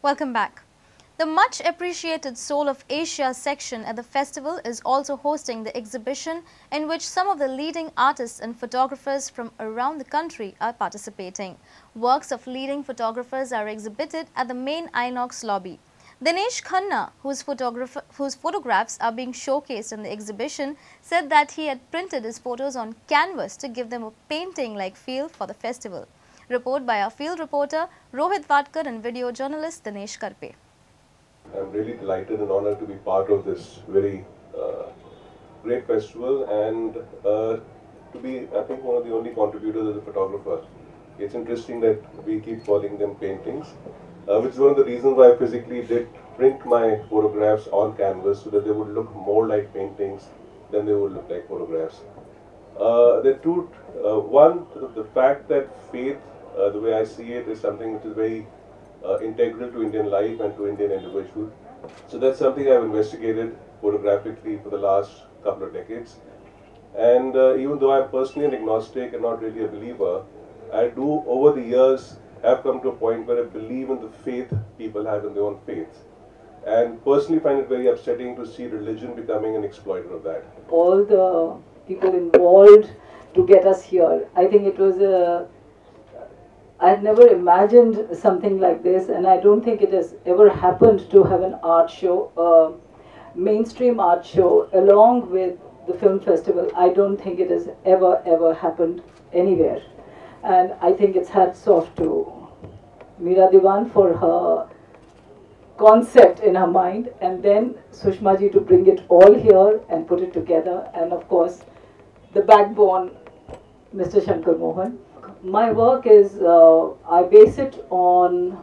Welcome back. The much appreciated Soul of Asia section at the festival is also hosting the exhibition in which some of the leading artists and photographers from around the country are participating. Works of leading photographers are exhibited at the main Inox lobby. Dinesh Khanna, whose photographs are being showcased in the exhibition, said that he had printed his photos on canvas to give them a painting-like feel for the festival. Report by our field reporter Rohit Vadkar and video journalist Dinesh Karpe. I'm really delighted and honored to be part of this very great festival and to be, I think, one of the only contributors as a photographer. It's interesting that we keep calling them paintings, which is one of the reasons why I physically did print my photographs on canvas so that they would look more like paintings than they would look like photographs. There are two, one, the fact that faith, the way I see it, is something which is very integral to Indian life and to Indian individual. So that's something I've investigated photographically for the last couple of decades. And even though I'm personally an agnostic and not really a believer, I do over the years have come to a point where I believe in the faith people have in their own faith. And personally find it very upsetting to see religion becoming an exploiter of that. All the people involved to get us here. I think it was a... I had never imagined something like this, and I don't think it has ever happened to have an art show, a mainstream art show, along with the film festival. I don't think it has ever, ever happened anywhere. And I think it's hats off to Meera Dewan for her concept in her mind, and then Sushma ji to bring it all here and put it together, and of course, the backbone, Mr. Shankar Mohan. My work is, I base it on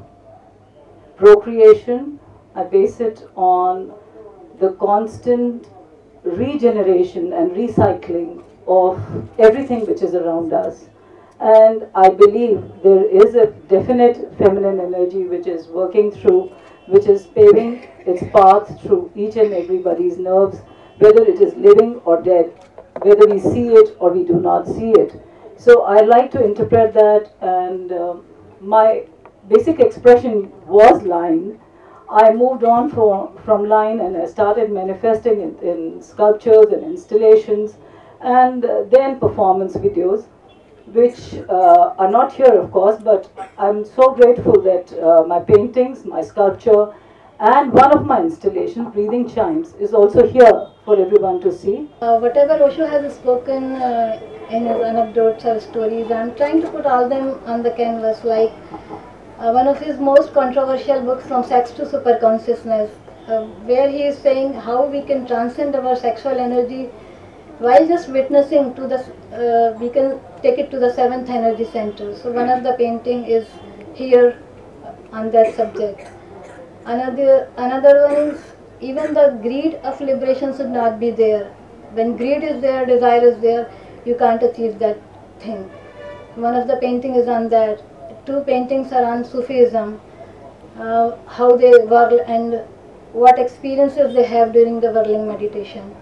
procreation, I base it on the constant regeneration and recycling of everything which is around us. And I believe there is a definite feminine energy which is working through, which is paving its path through each and everybody's nerves, whether it is living or dead, whether we see it or we do not see it. So I like to interpret that, and my basic expression was line. I moved on from line and I started manifesting in sculptures and installations and then performance videos, which are not here, of course, but I'm so grateful that my paintings, my sculpture, and one of my installations, Breathing Chimes, is also here for everyone to see. Whatever Osho has spoken in his anecdotes or stories, I'm trying to put all them on the canvas, like one of his most controversial books, From Sex to Superconsciousness, where he is saying how we can transcend our sexual energy while just witnessing to the, we can take it to the seventh energy center. So one of the painting is here on that subject. Another one is, even the greed of liberation should not be there. When greed is there, desire is there, you can't achieve that thing. One of the painting is on that. Two paintings are on Sufism, how they whirl and what experiences they have during the whirling meditation.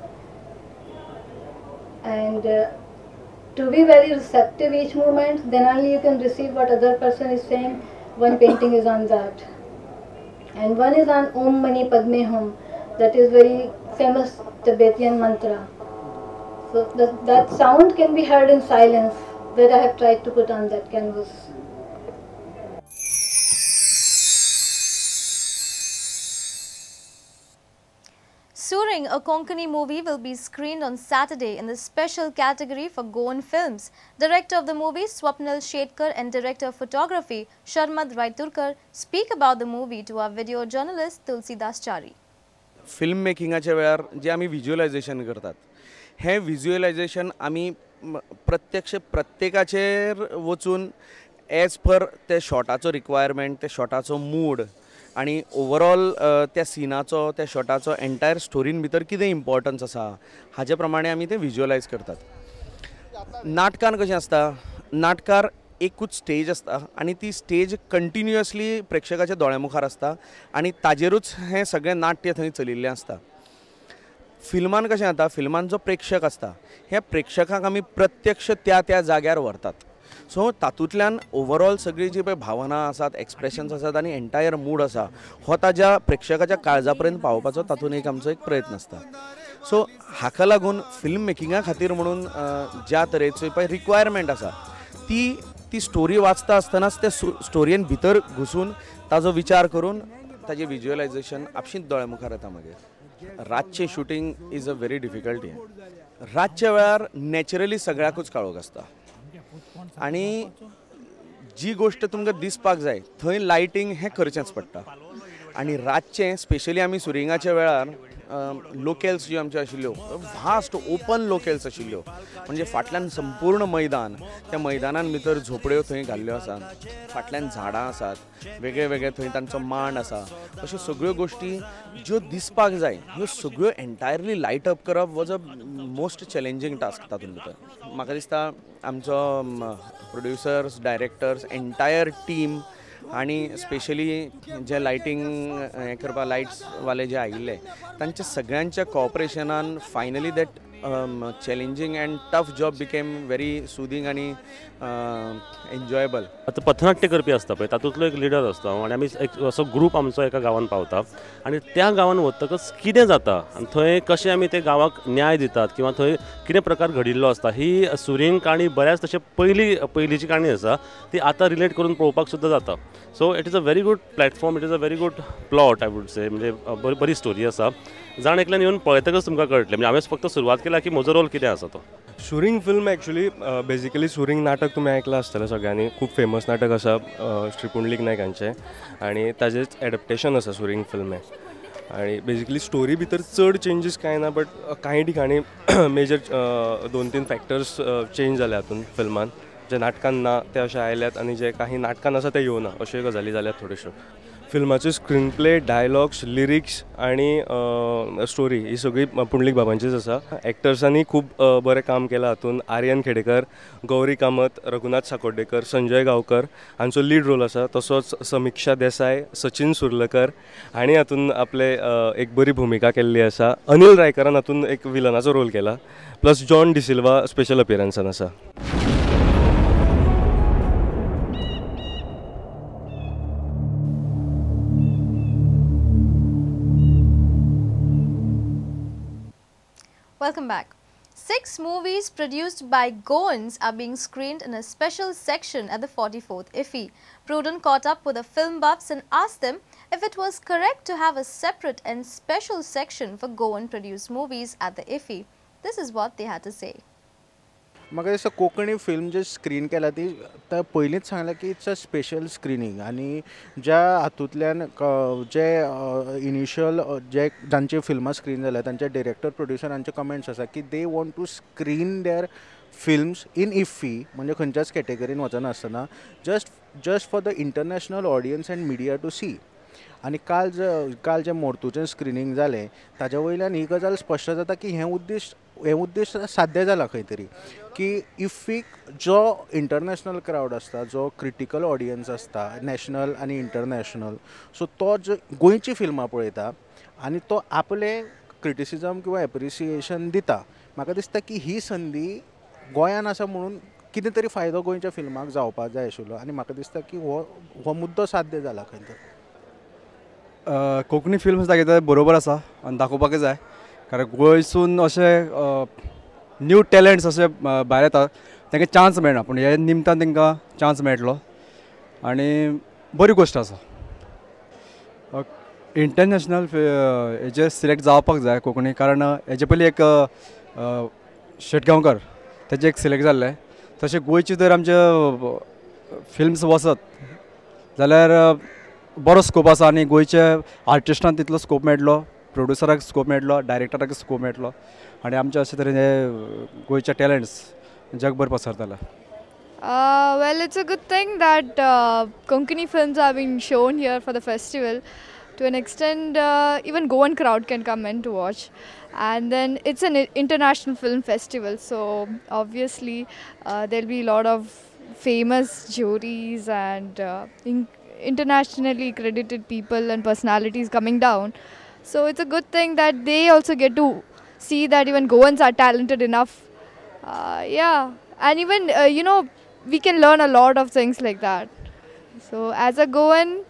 And to be very receptive each moment, then only you can receive what other person is saying. One painting is on that. And one is on Om Mani Padme Hum, that is very famous Tibetan mantra. So that sound can be heard in silence, that I have tried to put on that canvas. Suring, a Konkani movie, will be screened on Saturday in the special category for Goan films. Director of the movie Swapnil Shetkar and director of photography Sharmad Raiturkar speak about the movie to our video journalist Tulsidas Chari. Film मेकिंगाच्या वेळार जे आमी विज्युअलायझेशन करतात, हें विज्युअलायझेशन आमी प्रत्यक्ष प्रत्येकाचेर वचून as per ते शॉटाचो requirement, ते शॉटाचो mood आनी ओवरऑल त्या सिनाचो, त्या शॉटाचो एंटायर स्टोरीन भितर कितें इम्पॉर्टन्स आसा हाजे प्रमाणे आमी तें विज्युअलायज करतात. नाटकान कशें आसता, नाटकार एकूच स्टेज आसता आनी ती स्टेज कंटिन्युअसली प्रेक्षकाच्या दोळ्या मुखार आसता आनी ताजेरूच हें सगळें नाट्य थंय चलिल्लें आसता. फिल्मान कशें जाता, फिल्मान जो प्रेक्षक आसता ह्या प्रेक्षकांक आमी प्रत्यक्ष त्या त्या जाग्यार व्हरतात. सो तातूंतल्यान ओवरऑल सगळी जी पळय भावना आसात, एक्सप्रेशन्स आसात आनी एंटायर मूड आसा हो ताज्या प्रेक्षकाच्या काळजा पर्यंत पावोवपाचो तातूंत एक आमचो एक प्रयत्न आसता. सो हाका लागून फिल्म मेकिंगा खातीर म्हणून ज्या तरेचो पळय रिक्वायरमेंट आसा ती ती स्टोरी वाचता आसतनाच ते स्टोरयेन भितर घुसून ताजो विचार करून ताजें विज्युअलायझेशन आपशींच दोळ्या मुखार येता. मागीर रातचें shooting is a very difficult हें. रातच्या वेळार नॅचरली सगळ्याकूच काळोख आसता आनी जी गोश्ट तुमकां दिसपाक जाय थंय लायटींग हें करचेंच पडटा. आनी रातचें स्पेशली आमी सुरिंगाच्या वेळार लोकेल्स ज्यो आमच्यो आशिल्ल्यो वास्ट ओपन लोकेल्स आशिल्ल्यो, म्हणजे फाटल्यान संपूर्ण मैदान, त्या मैदानान भितर झोपड्यो थंय घाल्ल्यो आसात, फाटल्यान झाडां आसात, वेगळे वेगळे थंय तांचो मांड आसा, अश्यो सगळ्यो गोश्टी ज्यो दिसपाक जाय ह्यो सगळ्यो एंटायरली लायट अप करप was a most challenging task. तातूंत भितर म्हाका दिसता आमचो प्रोड्युसर्स, डायरेक्टर्स, एंटायर टीम आनी स्पेशली जे लायटींग हें करपाक लायट्स वाले जे आयिल्ले तांच्या सगळ्यांच्या कॉपरेशनान finally that challenging and tough job became very soothing आनी एन्जॉयबल. आतां पथनाट्य करपी आसता पळय तातूंतलो एक लिडर आसता आनी आमी एक असो ग्रूप आमचो एका गांवान पावता आनी त्या गांवान वतकच कितें जाता आनी थंय कशें आमी ते गांवाक न्याय दितात किंवा थंय कितें प्रकार घडिल्लो आसता ही सुरींग काणी बऱ्याच तशें पयलींची काणी आसा ती आतां रिलेट करून पळोवपाक सुद्दां जाता. So it is a very good platform, it is a very good plot I would say. म्हणजे बरी स्टोरी आसा, जाण एकल्यान येवन पळयतकच तुमकां कळटलें. म्हणजे हांवें फक्त सुरवात केल्या की म्हजो रोल कितें आसा तो. Suring film actually basically Suring नाटक तुमी आयकलां आसतलें सगळ्यांनी, खूब फेमस नाटक आसा श्री पुंडलीक नायक हांचें आनी ताजेंच एडप्टेशन आसा सुरींग फिल्म हें. आनी बेजिकली स्टोरी भितर चड चेंजीस कांय ना, बट कांय ठिकाणी मेजर 2-3 फॅक्टर्स चेंज जाले हातून फिल्मान, जे नाटकान ना ते अशे आयल्यात आनी जे काही नाटकान आसा ते येवना अश्यो गजाली जाल्यात थोड्योश्यो. फिल्माच्यो स्क्रीन प्ले, डायलॉग्स, लिरिक्स आनी स्टोरी ही सगळी पुंडलीक बाबांचीच आसा. एक्टर्सांनी खूब बरें काम केलां हातून. आर्यन खेडेकर, गौरी कामत, रघुनाथ साकोड्डेकर, संजय गांवकर हांचो लीड रोल आसा, तसोच समिक्षा देसाय, सचिन सुर्लकर हांणी हातून आपले एक बरी भुमिका केल्ली आसा. अनिल रायकरान हातून एक विलनाचो रोल केला, प्लस जॉन डिसिल्वा स्पेशल अपियरन्सान आसा. Welcome back. 6 movies produced by Goans are being screened in a special section at the 44th IFFI. Prudent caught up with the film buffs and asked them if it was correct to have a separate and special section for Goan-produced movies at the IFFI. This is what they had to say. म्हाका दिसता Konkani film जे screen केला ती पयलींच सांगलां की it's a special screening आनी ज्या हातूंतल्यान जे इनिशियल जे जांची फिल्मां स्क्रीन जाल्या तांचे डिरेक्टर प्रोड्युसर हांचे कमेंट्स आसा की they want to screen their films in IFFI, म्हणजे खंयच्याच कॅटेगरीन वचनासतना just for the international audience and media to see. आनी काल जें मोर्तूचें स्क्रिनींग जालें ताज्या वयल्यान ही गजाल स्पश्ट जाता की हें उद्देश साध्य जाला खंय तरी की इफ्फीक जो इंटरनॅशनल क्रावड आसता, जो क्रिटिकल ऑडियन्स आसता नॅशनल आनी इंटरनॅशनल, सो तो जो गोंयची फिल्मां पळयता आनी तो आपलें क्रिटिसिजम किंवा एप्रिसिएशन दिता. म्हाका दिसता की ही संदी गोंयान आसा म्हणून कितें तरी फायदो गोंयच्या फिल्माक जावपाक जाय आशिल्लो आनी म्हाका दिसता की हो मुद्दो साध्य जाला खंय तरी. कोंकणी फिल्म्स दाखयता बरोबर आसा आनी दाखोवपाकूय जाय, कारण गोंयसून अशे न्यू टॅलंट्स अशे भायर येता तांकां चान्स मेळना, पूण हे निमतान तांकां चान्स मेळटलो आनी बरी गोश्ट आसा. इंटरनॅशनल हेजेर सिलेक्ट जावपाक जाय कोंकणी, कारण हेजे पयलीं एक शेटगांवकर तेजे एक सिलेक्ट जाल्लें, तशें गोंयची जर आमचे फिल्म्स वचत जाल्यार बरो स्कोप आसा आनी गोंयच्या आर्टिस्टांक तितलो स्कोप मेळटलो, प्रोड्युसराक स्कोप मेळटलो, डायरेक्टराक स्कोप मेळटलो आनी आमचे अशे तरेन हे गोंयचे टॅलंट्स जगभर पसरतले. Well, it's a good thing that Konkani films are being shown here for the festival. To an extent, even Goan crowd can come in to watch. And then it's an international film festival, so obviously there'll be a lot of famous juries and internationally accredited people and personalities coming down. So it's a good thing that they also get to see that even Goans are talented enough. Yeah, and even you know, we can learn a lot of things like that. So as a Goan,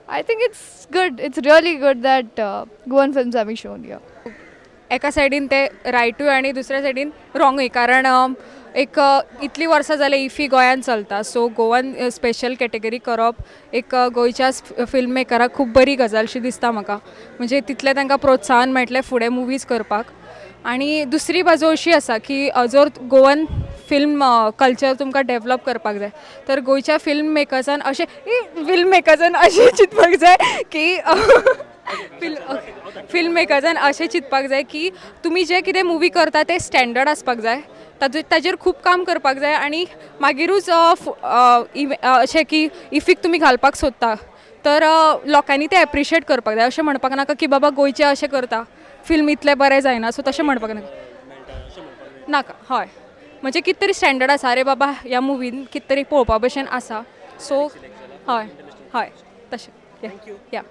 I think it's good. It's really good that Goan films are being shown here. एका सायडीन ते रायटूय आनी दुसऱ्या सायडीन रॉंगूय, कारण एक इतली वर्सां जालें इफी गोंयांत चलता, सो गोवन स्पेशल कॅटेगरी करप एक गोंयच्या फिल्म मेकराक खूब बरी गजाल शी दिसता म्हाका. म्हणजे तितलें तांकां प्रोत्साहन मेळटलें फुडें मुवीज करपाक. आनी दुसरी बाजू अशी आसा की जर गोवन फिल्म कल्चर तुमकां डेवलप करपाक जाय तर गोंयच्या फिल्म मेकर्सान अशें चिंतपाक जाय की फिल्म मेकर्सान अशें चिंतपाक जाय की तुमी जे कितें मुवी करता ते स्टँडर्ड आसपाक जाय, ताजेर खूब काम करपाक जाय आनी मागीरूच अशें की इफीक तुमी घालपाक सोदता तर लोकांनी ते एप्रिशिएट करपाक जाय. अशें म्हणपाक नाका की बाबा गोंयचे अशें करता फिल्म इतलें बरें जायना, सो तशें म्हणपाक नाका. हय, म्हणजे कितें तरी स्टँडर्ड आसा, अरे बाबा ह्या मुवीन कितें तरी पळोवपा भशेन आसा, सो हय हय तशें. या.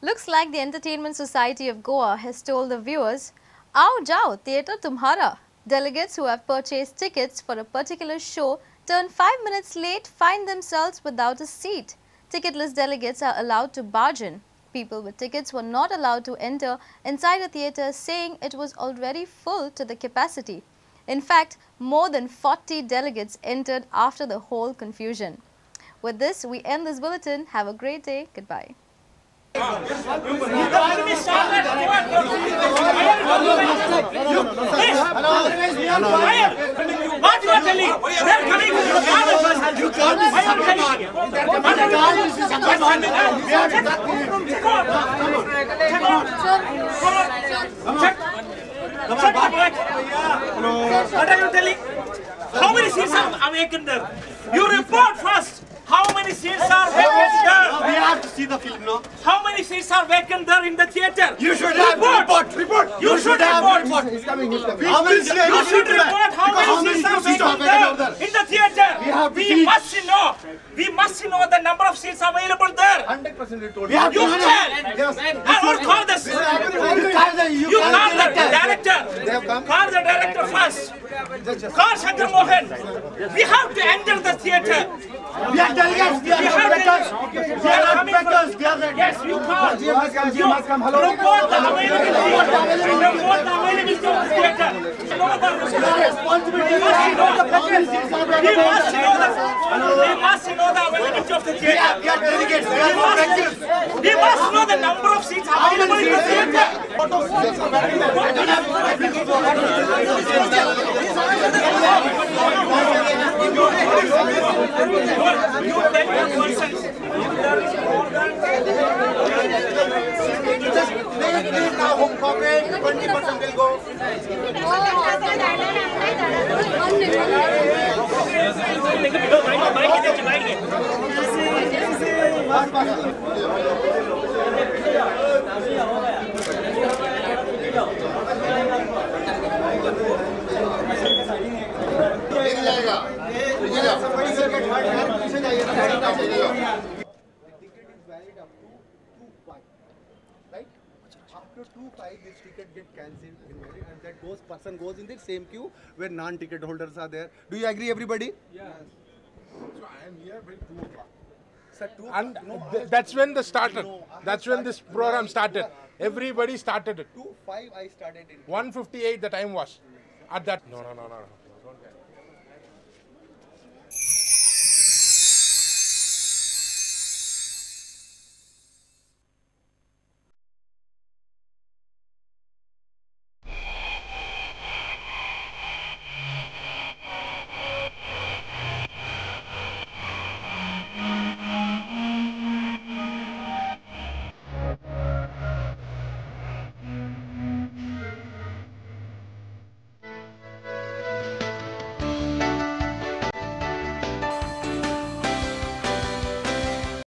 Looks like the Entertainment Society of Goa has told the viewers, "Aao jao, theatre tumhara." Delegates who have purchased tickets for a particular show turn 5 minutes late find themselves without a seat. Ticketless delegates are allowed to barge in. People with tickets were not allowed to enter inside the theatre, saying it was already full to the capacity. In fact, more than 40 delegates entered after the whole confusion. With this, we end this bulletin. Have a great day. Goodbye. What you are telling? They are coming. You can't. What are you telling? How many seats are vacant there? You report first. How many seats are vacant there? We have to see the film, no? How many seats are vacant there in the theater? You should have report. Report. You should report. He's coming. He's coming. How many? You should report how many seats are vacant there in the theater. We must know. We must know the number of seats available there. 100% you told. You tell. Yes. Or call the. You call the director. Call the director first. Call Shankar Mohan. We have to enter the theater. We are delegates. We are not backers. We are not backers. We are. Yes, you call. You report the availability. Report the availability of the theater. Responsibility. We must know the. We must know the availability of the theater. We are delegates. We are not backers. We must know the number of seats available in the theater. You tell your person if there is more than just please now home corporate 20% will go. The ticket is valid up to 2/5, right? After 2/5, this ticket get cancelled, invalid, and that goes person goes in the same queue where non-ticket holders are there. Do you agree, everybody? Yes. So I am here by 2 o'clock. Sir, 2 and no, that's when the started. No, that's when this program started. Everybody started it. 2:05 I started it. 1:58 the time was. At that no.